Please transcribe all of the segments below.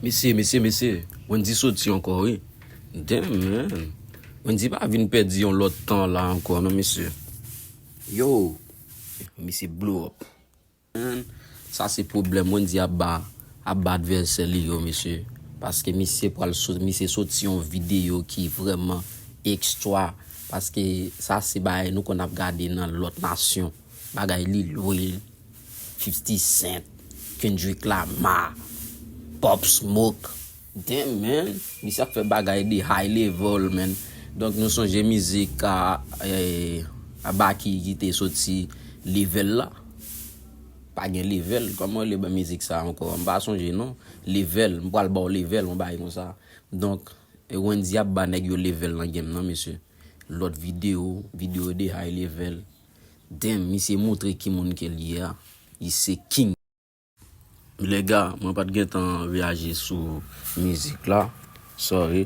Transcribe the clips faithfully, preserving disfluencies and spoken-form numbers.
Mesye, mesye, mesye, Wendyy soti ankò, wi. Damn, man. Wendyy pa vin pèdi yon lòt tan la ankò, non, mesye. Yo, misye blow up. Man, sa se pwoblèm Wendyy ap ba, ap ba advèsè li yo, mesye. Paske misye pral sot, misye soti yon videyo ki vrèman ekstra. Paske sa se bagay nou konn ap gade nan lòt nasyon. Bagay Lil Wayne, fifty Cent, Kendrick Lamar, Pop Smoke. Damn, man. Misye ap fè bagay de high level, man. Donk, nou sonje mizik a, eh, a Baky ki te soti Level la. Pa gen level. Kòman yo rele mizik sa ankò? M pa sonje non. Level. M pral ba w level, yon bagay konsa. Donk, e Wendyy ap ba nèg yo level nan game nan, mesye. Lòt videyo, videyo de high level. Damn, misye montre ki moun ke l ye a. Li se king. Lèga, mwen pa t gentan reyaji sou mizik la. Sorry.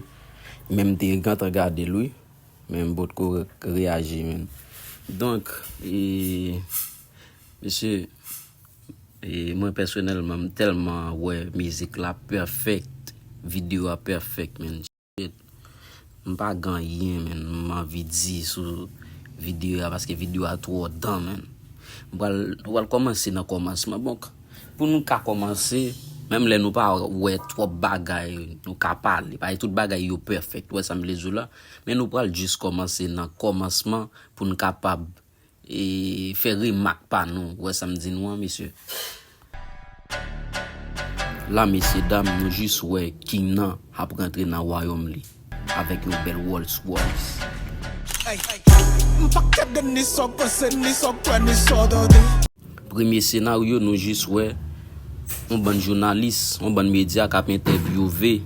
Men m te gentan gade l, wi. Men m potko re-, reyaji, man. Donk, e, mesye, e, mwen pèsonèlman, m tèlman wè mizik la pèfèk, videyo a pèfèk, man. M pa gen anyen, man, m anvi di sou videyo a, paske videyo a twò dan, man. M pral, nou pral kòmanse nan kòmansman. Bon, pou nou ka kòmanse, menm lè nou pa wè twòp bagay, nou ka pale. Pa tout bagay yo pèfèk, ou wè sa m vle di w la. Men nou pral jis kòmanse nan kòmansman pou n kapab e fè remak pa nou. Ou wè sa m di nou an, mesye? La, mesye dam, nou jis wè King nan ap rantre nan wayòm li avèk yon bèl Rolls Royce. Hey, hey, m pa k tèt de ni sa w panse, ni sa w kwè, ni sa w tande. Premye senaryo, nou jis wè yon bann jounalis, yon bann medya k ap entèvyouve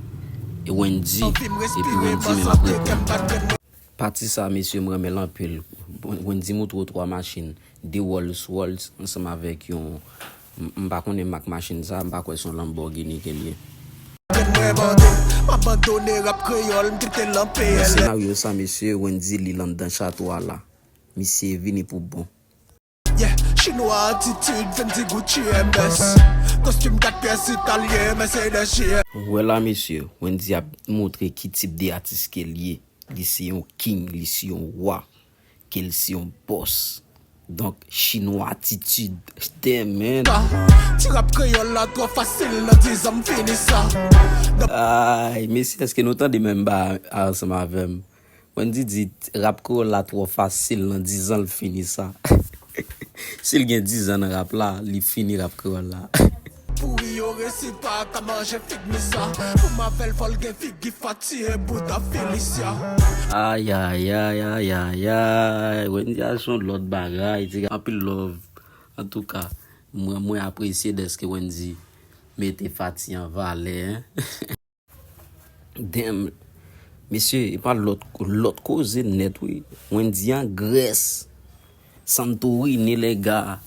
Wendyy, epi Wendyy menm ap reponn. Pati sa, mesye, m renmen l anpil. Wendyy montre w twa machin, de Rolls Royce, ansanm avèk yon, m, m pa konnen mak machin sa, m pa kwè se yon Lamborghini ke l ye. Nan senaryo sa, mesye, Wendyy li l anndan chato a la. Misye vini pou bon. Yeah, chinwa atitid, Fendi, Gucci, M S. Kostim kat pyès italyen, Mercedes, yeah. Ou wè la, mesye, Wendyy ap montre ki tip de atis ke l ye. Li se yon king, li se yon wa, ke l se yon bòs. Donk, chinwa atitid, damn, man. Ti rap kreyòl la twò fasil, nan diz an m fini sa. Ay, mesye, èske nou tande menm bagay ansanm avè m? Wendyy di, rap kreyòl la twò fasil, nan diz an l fini sa. Si l gen diz an nan rap la, li fini rap kreyòl la. Pouri yo resi pa ka manje fig misa. Pou m avè l fò l gen figi Fati e bouda Felicia. Ay, ay, ay, ay, ay, ay. Wendyy a se yon lòt bagay, ti gars. Anpil love. Antouka, mwen, mwen apresye dèske Wendyy mete Fati an valè, en. Damn. Mesye, e pa lòt, lòt koze nèt, wi. Wendyy an Grès. Santorini, lèga.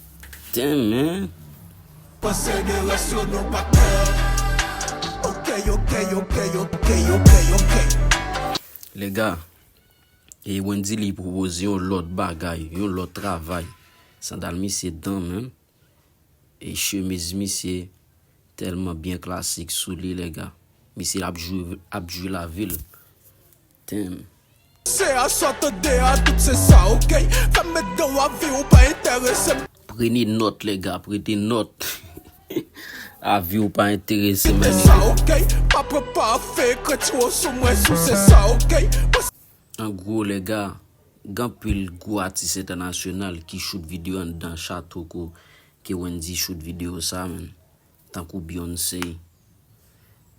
Damn, man. Panse de rès yo non patnè. Ok, ok, ok, ok, ok, ok. Lèga, e Wendyy li pwopoze yon lòt bagay, yon lòt travay. Sandal misye dan, man. E chemiz misye tèlman byen klasik sou li, lèga. Misye ap jwe, ap jwe lavil. Damn. Se a sa tande a tout se sa, ok? Fè m met dan w avi ou pa enterese m. Prene nòt, lèga, prete nòt. Avi ou pa enterese m, sa, ok? Pa pran pa fè kreti w sou mwen, sou se sa, ok? An gwo, lèga, gen anpil gwo atis entènasyonal ki shoot videyo anndan chato ko ke Wendyy shoot videyo sa, man. Tankou Beyoncé,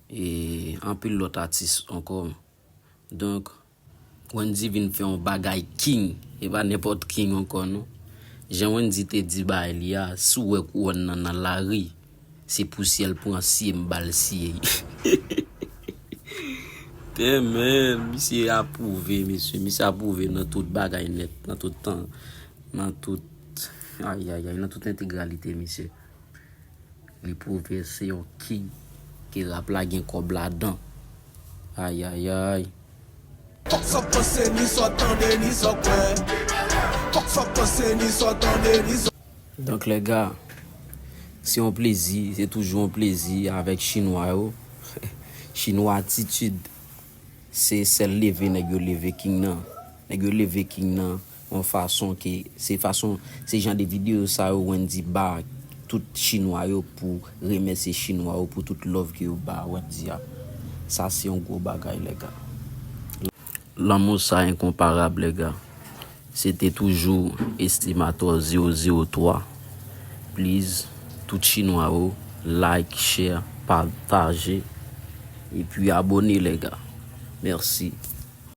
e anpil lòt atis ankò. Donk, Wendyy vin fè yon bagay king. E pa nenpòt king ankò, non. Jan Wendyy te di bagay li a, si w wè kouwòn nan nan lari, se pou syèl pran siye m ba l siye. Damn, man, misye apwouve, mesye. Misye apwouve nan tout bagay nèt, nan tout tan, nan tout, ay, ay, ay, nan tout entegralite, mesye. Li pwouve se yon king, ke rap la gen kòb ladan. Ay, ay, ay. Fòk sa panse ni sa tande ni sa kwè. Fòk sa panse ni sa tande ni sa. Donk, lèga, se yon plezi, se toujou yon plezi avèk chinwa yo. Chinwa atitid, se sèl leve nèg yo leve King nan. Nèg yo leve King nan yon fason ke se fason, se jan de videyo sa yo Wendy ba tout chinwa yo pou remèsye chinwa yo pou tout love ke yo ba Wendy a. Sa se yon gwo bagay, lèga. Lanmou sa enkonparab, lèga. Se te toujou Estimator zewo zewo twa. Please, tout chinwa yo, like, share, pataje, epi abone, lèga. Mèsi.